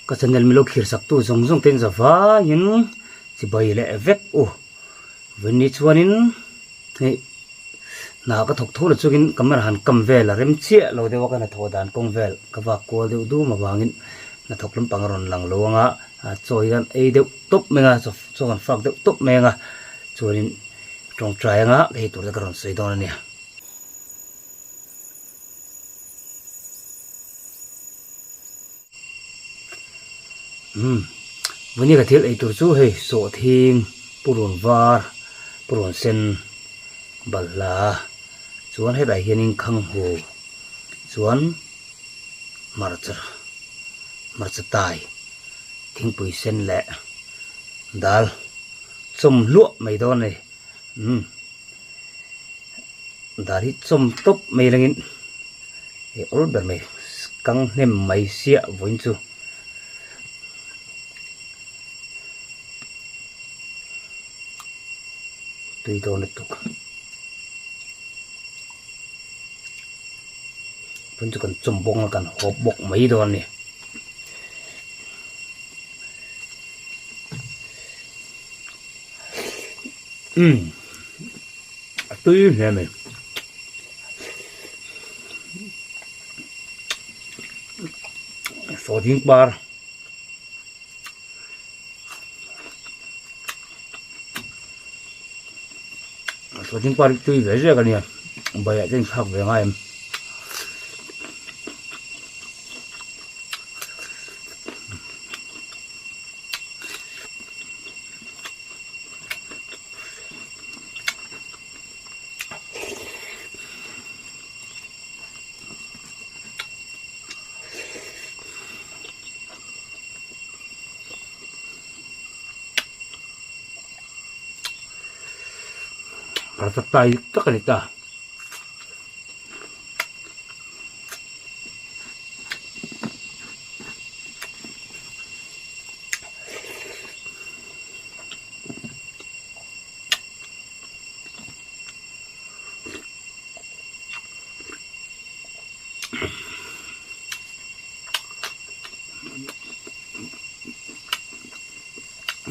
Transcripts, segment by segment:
Ka channel milo khir sak tu zawng zawng ten zavaiin chibai leh vek u. Vawiin chuanin hei hna ka thawk tho la chungin camera han kam vel a rem chiah lo deuh a ka hnathawh dan kawng vel ka vak kual deuh dum avangin hnathawk lampang a rawn lang lo ang a, chaw hi kan ei deuh tawp mai ang a, chaw kan fak deuh tawp mai ang a, chuanin tawngtai anga hei tur te ka rawn sawi dawn a nia. Umm vawni ka thil ei tur chu hei sawhthing purun var purun sen balhla chuan hetah hianin khanghu chuan hmarcha hmarcha tai thingpui sen leh dal chawm hluah mai dawn a ni umm dal hi chawm tawp mai langin hei awl ber mai kang hnem mai siah vawiin chu. Tui dawn lutuk vawiin chu kan chawm bawk a kan hawp bawk mai dawn a ni. Umm a tui hle mai sawding par sawding par hi tui ve zek a nia baiah te inthlak ve ngai em. Tai tak a ni ta.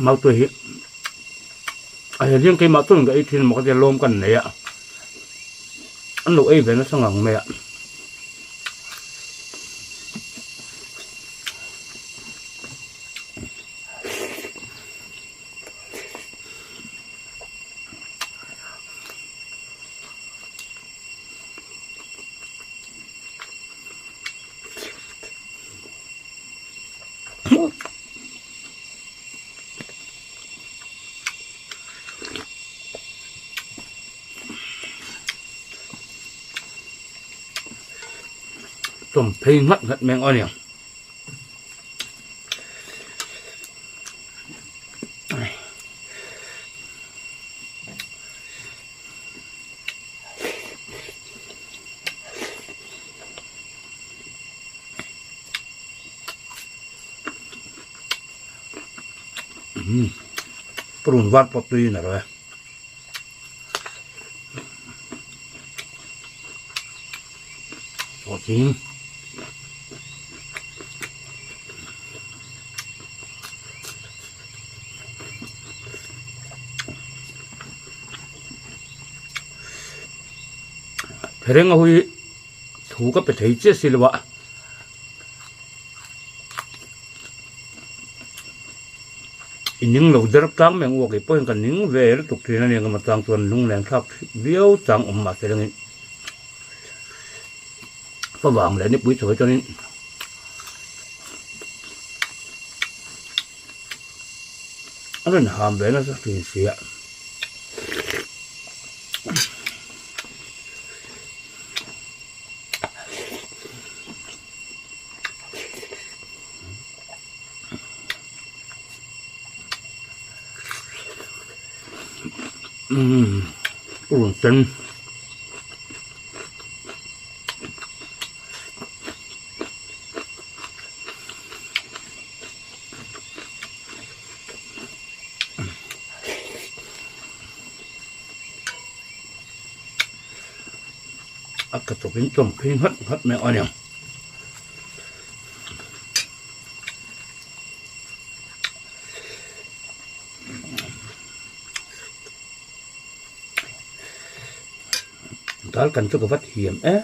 Mautuai hi a he hian keimah chuan ka ei thin emaw ka tia lawm kan nei a an lo ei ve nasa ngang mai a. Tawm phei nghat nghat mai ang aw nia. Purun var pawh tui in a rawh e. Sawhching. Thereng a hui thu ka pe thei chiah si lo a. I ning lo der tlang mai ang u a keipawh hian ka ning ve lutuk thin a ni engemaw chang chuan lungleng thlak viau chang awm mahse lengin favang leh nipui chho hi chuanin a rawn ham ve nasa thin si a. Umm purun sen a ka chawp in chawm phei nghat nghat mai a ni. Dal kan chu ka va thiam e.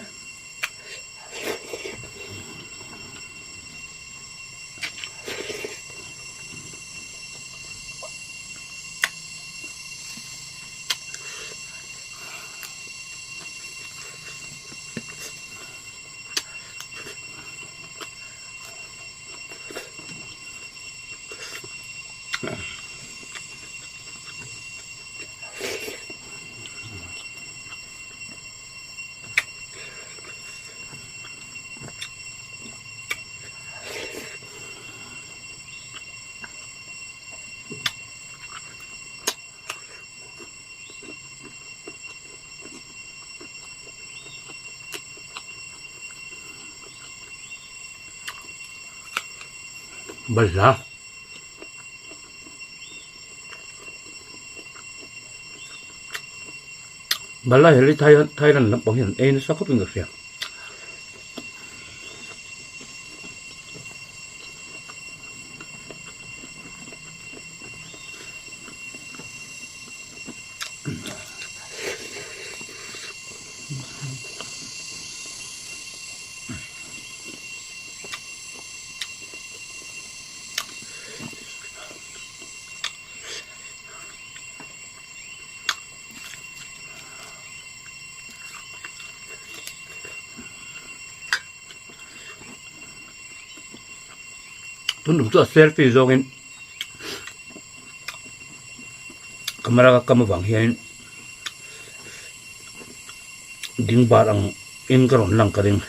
Balhla. Balhla hi Thailand lampang hian an ei nasa khawpin ka hria. Tun tum chu a selfie zawngin camera ka kam avang hianin ding bar ang in ka rawn lang ka ring.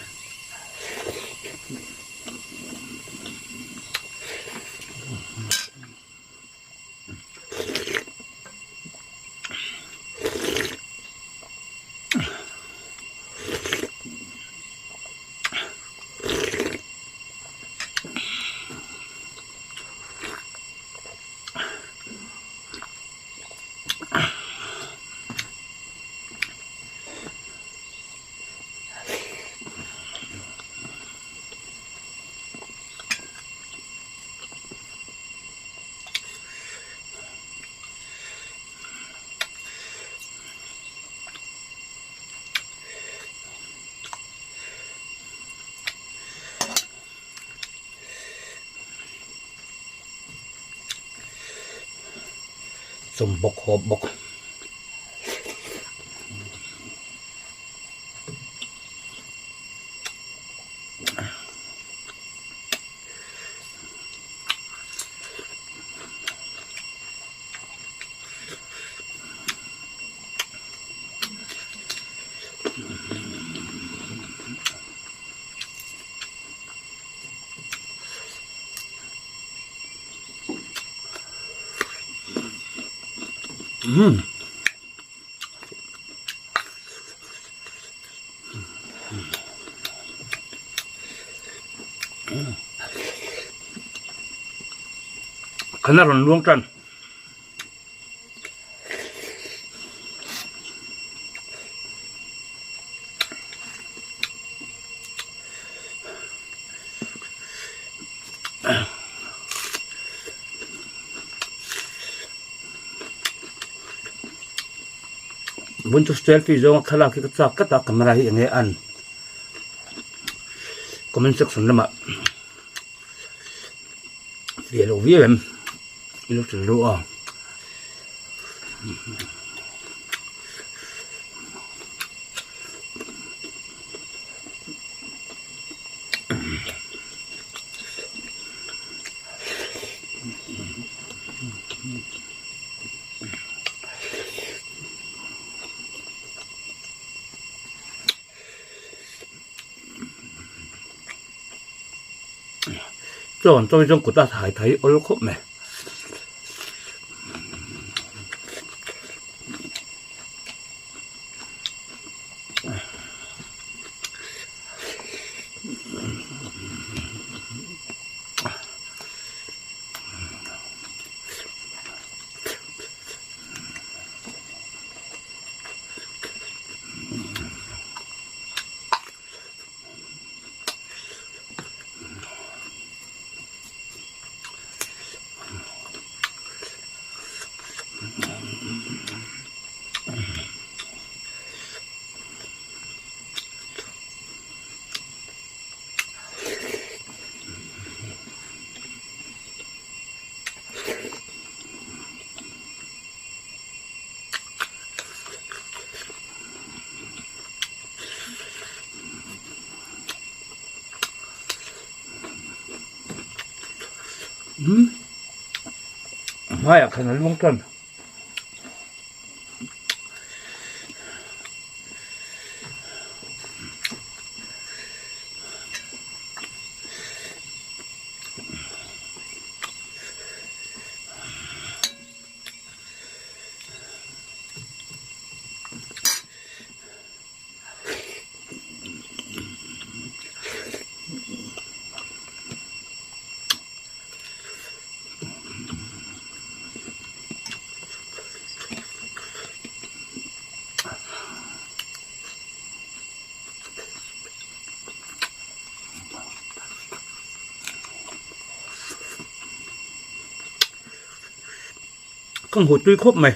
Chawm bawk hawp bawk. Umm. Khana rawn luang tan. Bun chu selfie zawnga thlalak hi ka chak tlat a camera hi enge an comment section lamah fiah loh viau em i lo tel deuh a. Chaw an chawi zawng kut a thai thai awl khawp mai. Umm hmaiah khan a luang tan. Ka hmuh tui khawp mai.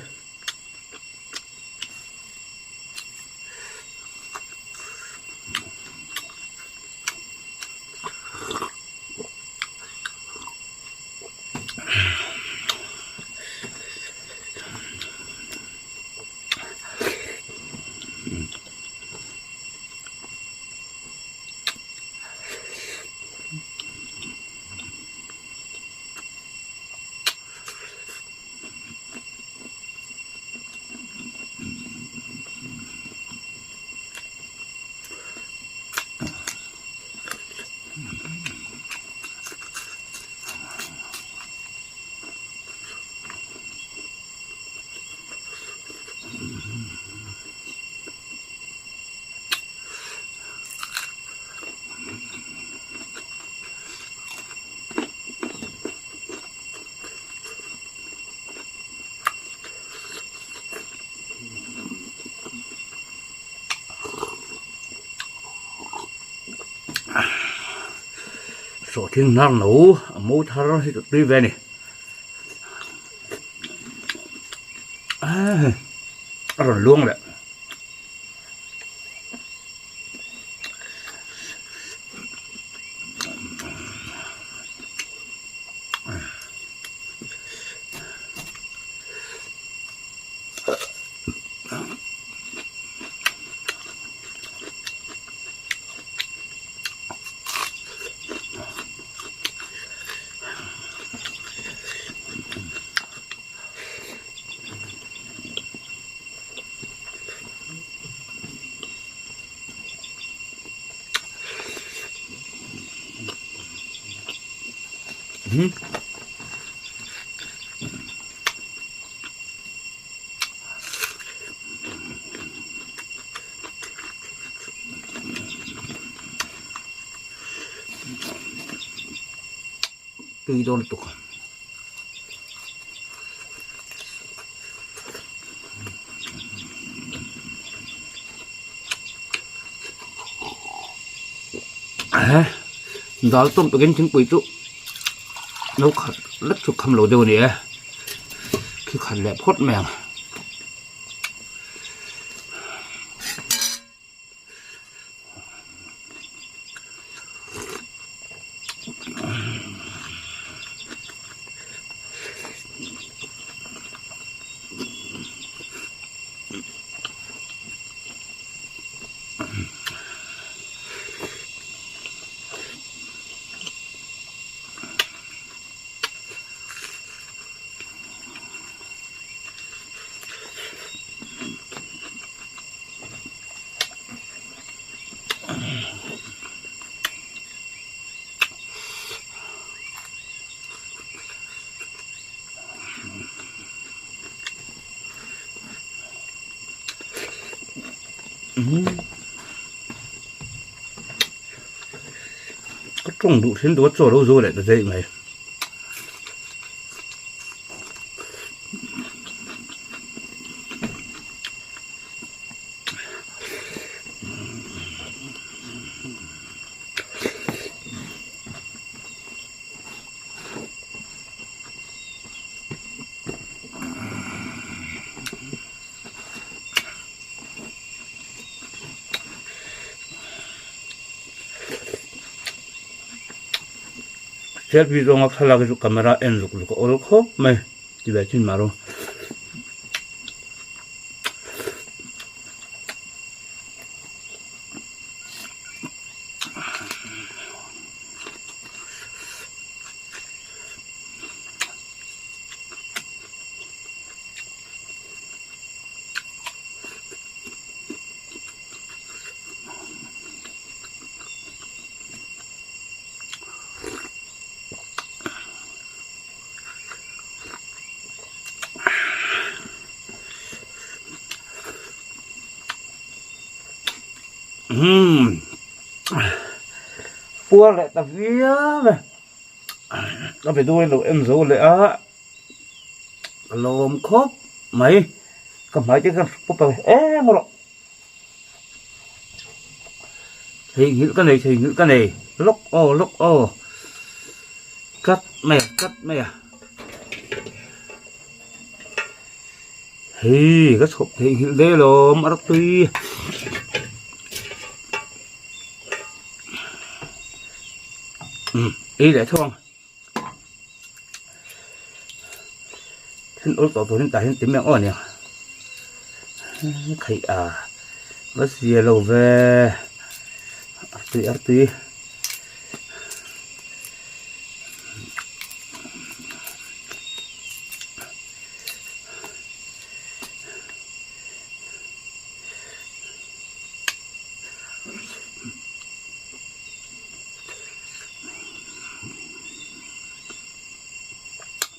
Sawhthing hnar no a mo thar hi chu tui ve a ni a rawn luang leh. Tui dawn lutuk. Dal tawm takin thingpui chu no khat lek chu kham lo deuh a ni e khi khat leh phawt mai ang. Ka tawng duh thin duh a chaw lo zo leh ta daih mai. Selfie zawnga thlalak hi chu camera en zuk zuk a awl khawp mai ti ve chin mah rawh. Umm puar leh ta viau e ka video hi lo en zo leh a ka lawm khawp mai ka hmai te khan pawp ang em rawh theihnghilh ka nei theihnghilh ka nei lawk aw lawk aw tlat mai a tlat mai a. Hei ka chhawp theihnghilh daih alawm a rawtui umm ei leh tho ang thil awl tawh turin tah hian ti mai ang aw nia khaih a va zia lo ve artui artui.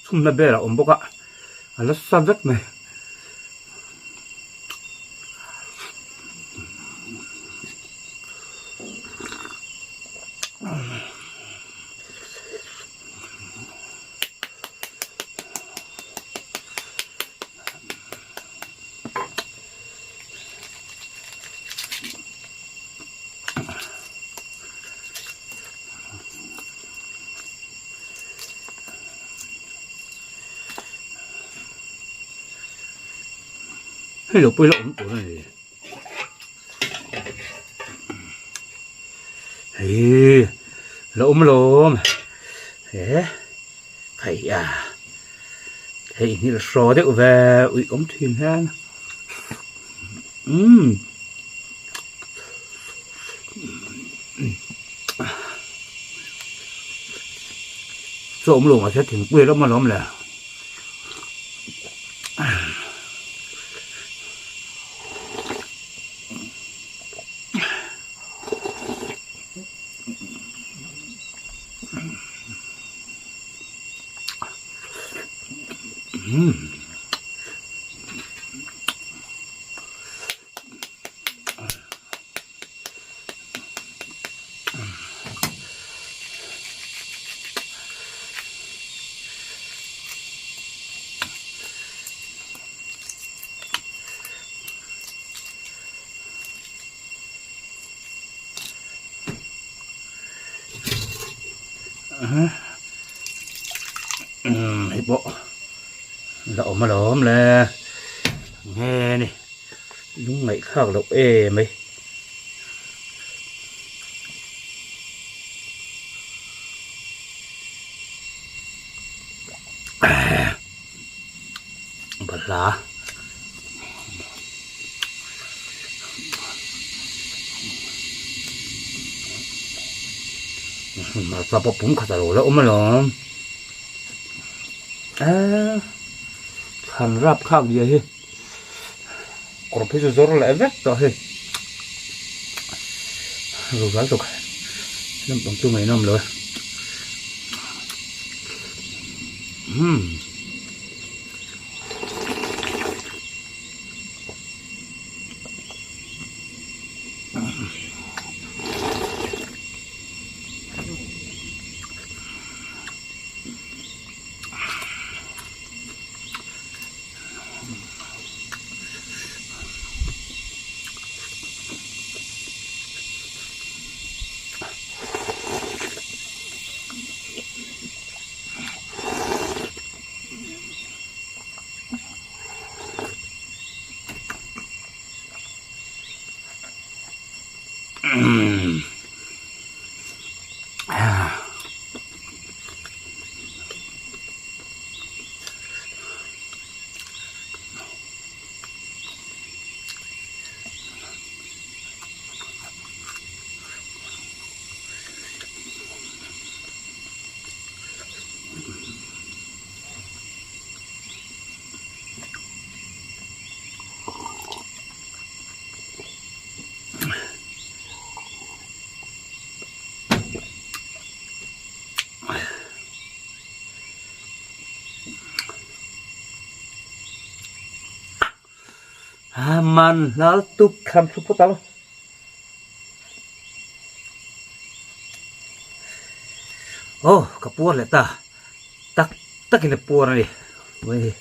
Chhumna ber a awm bawk a a la sa vek mai. Hei lo pawh hi la awm tur a ni. Hei la awm alawm he hei a hei nghilh hraw deuh ve uih awm thin hian umm chaw awm lo mahse thingpui a la awm alawm le. Hei pawh la awm alawm le nge ni lungngaih thlak loh em mai. Balhla hmarcha pawh pum khat a lo la awm alawm eee thlan rap thlak zia hi kawr phei chu zawr leh vek tawh hei rural tuk lampang chu ngaihnawm lo e umm. Man hlal tuk thlan thu phawt ang. Aw ka puar leh ta tak takin a puar a ni hei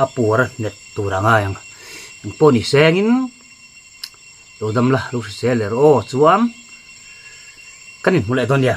a puar a hnet tur a ngai ang engpawh ni sengin lo dam la lo hrisel leh rawh aw chuan kan inhmu leh dawn nia.